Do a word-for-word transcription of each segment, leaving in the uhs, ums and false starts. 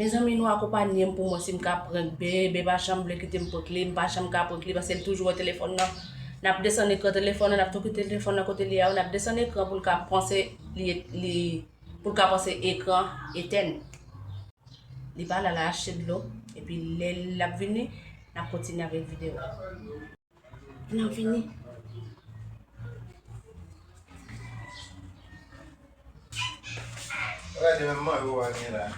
Mezanmi, nou akonpanye m pou mwen si m ka prank Ben. Ben pa janm vle kite m prank li, m pa janm ka prank li paske l toujou wè telefòn nan. N ap desann ekran telefòn nan, n ap tou kite telefòn nan kote li a, n ap desann ekran pou l ka panse li, li, pou l ka panse ekran etèn. Li pa la, l al achte dlo, epi lè l ap vini, n ap kontinye avèk videyo a. N ap vini. Gade menm manje w pa gen la.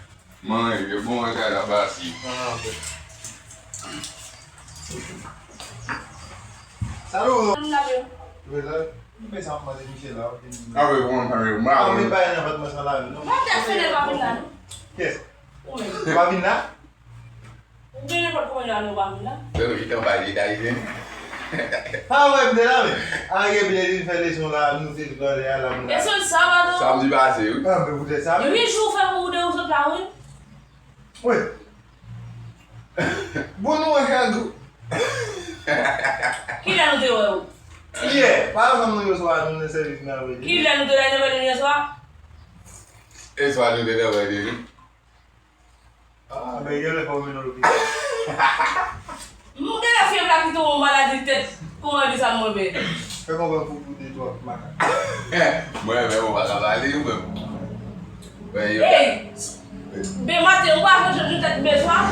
Manje, bon manje la basi. Ah, ok. Salut. Mwen la, mwen sa ap mande misye la. Ah, wi, bon, manje, mwen pa. Ah, wi, pa nan apatman sa la, non. Mwen te fè pa vin la, non. Yes. Ou menm. Ou pa vin la? Ou gen nenpòt kòman ane ou pa vin la? Bebe, li t anba li, dayzen. Pa wè m te la, men. Arye byen vin fè leson la, nou te prale a la, m la. Leson sabado? Samdi pase, wi. Ah, men poutèt sa, men. Uit jou fè pou ou de ou sot la, wi. Wi. Bon, nou wè chak jou. Kilè nou te wè ou? Yè, pa ansanm nou yè swa, nou nan sèvis nan avè. Kilè nou te la, nan avè yè swa? Yè swa nou te nan avè, wi. Ah, men gen lè fò w mennen w lopital. M gen lè fyèv la kite w yon maladi tèt. Kòman di sa mwen, Ben? Fè konprann pou, pou de twa makak. Mwen, men ou pa ka pale, ou menm. Ey! Ben maten, ou pa fè jòt nou tèt bezwen.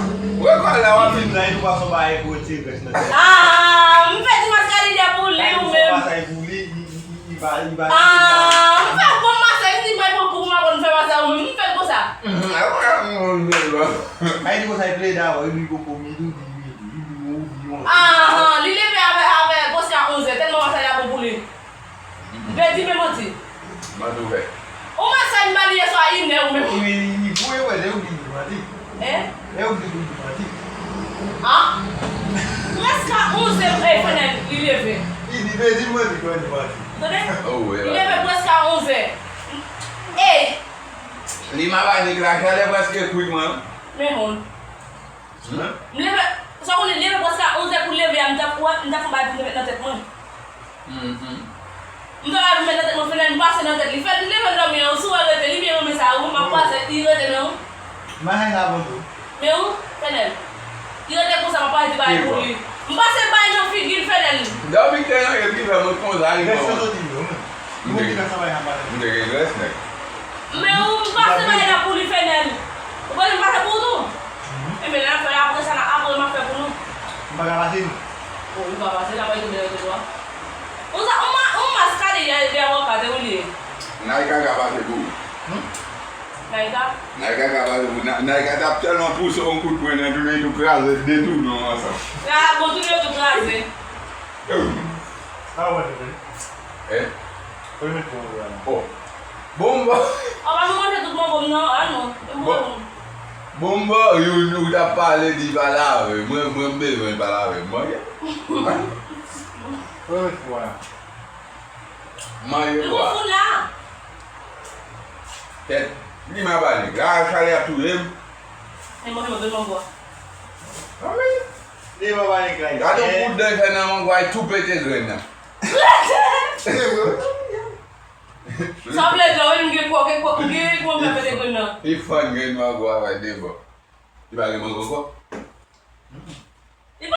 Wè kòl la, w ap vin la, e nou pa fè bagay pou retire grès nan tèt. Ah, m fè ti maskara pou li, ou menm. Li pa, li pa. Ah, m fè bon masaj, m di mwen pran kou pou m aprann fè masaj ou menm, m fè l konsa. Ay di konsa, li plede avè, li poko midi, li di midi, li di yon, li di yon. Ah, li leve avè, avè, poste a onzè, tèlman masaj la bon pou li. Bedi men manti. Manti ou fè. Ou masaj m ba li yè swa inè ou menm. Li, li, li voye wè, se ou ki di manti. Hein? E ou ki di manti. Ah? Prèske a onzè, e, Fenèl, li leve. Li di, li di mwen di mwen di manti. Tande? Oh, wi, li leve prèske a onzè. Ey! Li mabanik la, chalè prèske kwit mwen. Men moun. Hmm? M leve, sa w konnen, leve prèske a onzè pou leve a, m t ap, m t ap fè yon bagay pou m te met nan tèt mwen. Mhm. M travay pou m met nan tèt mwen, Fenèl, m pase nan tèt li. Fè l leve l dòmi an, si w wè l rete, li byen renmen sa, wi, m ap pase, li rete nan. Masaj la bon tou. Men wi, Fenèl. Li rete konsa, m ap pase ti bagay pou li. M pase bay nan figi l, Fenèl. Dòmi te nan epi fè mwen konsa, li bon. Rèske soti yo, men. M te gen, m te gen grès, nèg. Men wi, m pase bay la pou li, Fenèl. Ou panse m pase pou ou tou? Enben, lè n ap fè l apre sa, apre m ap fè pou nou. M pa ka pase nou. Oh, ou pa pase, n ap bay tonbe nan tèt ou a. Ou sa, ou ma-, ou maskade yè, yè avoka, te ou li ye. Naika ka pase pou ou. Hmm? Naika? Naika ka pase pou ou. Na-, Naika t ap tèlman pouse yon kout pwen nan tou, li tou kraze, detounen ansanm. Ah, bon, tou yo tou kraze. Sa w manje, Fenèl? Eh? Premye kou mwen wè la. Oh. Bon, m ba. An pa nou manje tout mango m nan, a non. Bon. Bon, m ba, ou, ou t ap pale di pa lave. Mwen, mwen m bezwen pa lave. Mwen, premye kou wè la. Manje kwa? Tèt, li mabanik. La, chalè ap touye m. E manje mwen bezwen kwa? Anmwey. Li mabanik la. Gade yon kout dan fè nan mango a, tou pete grenn nan. Sa vle di, wi, m gen kò, gen kò, m gen kò, m gen pete grenn nan. Li fann grenn mango a avèk de bò. Li pa gen mango ankò?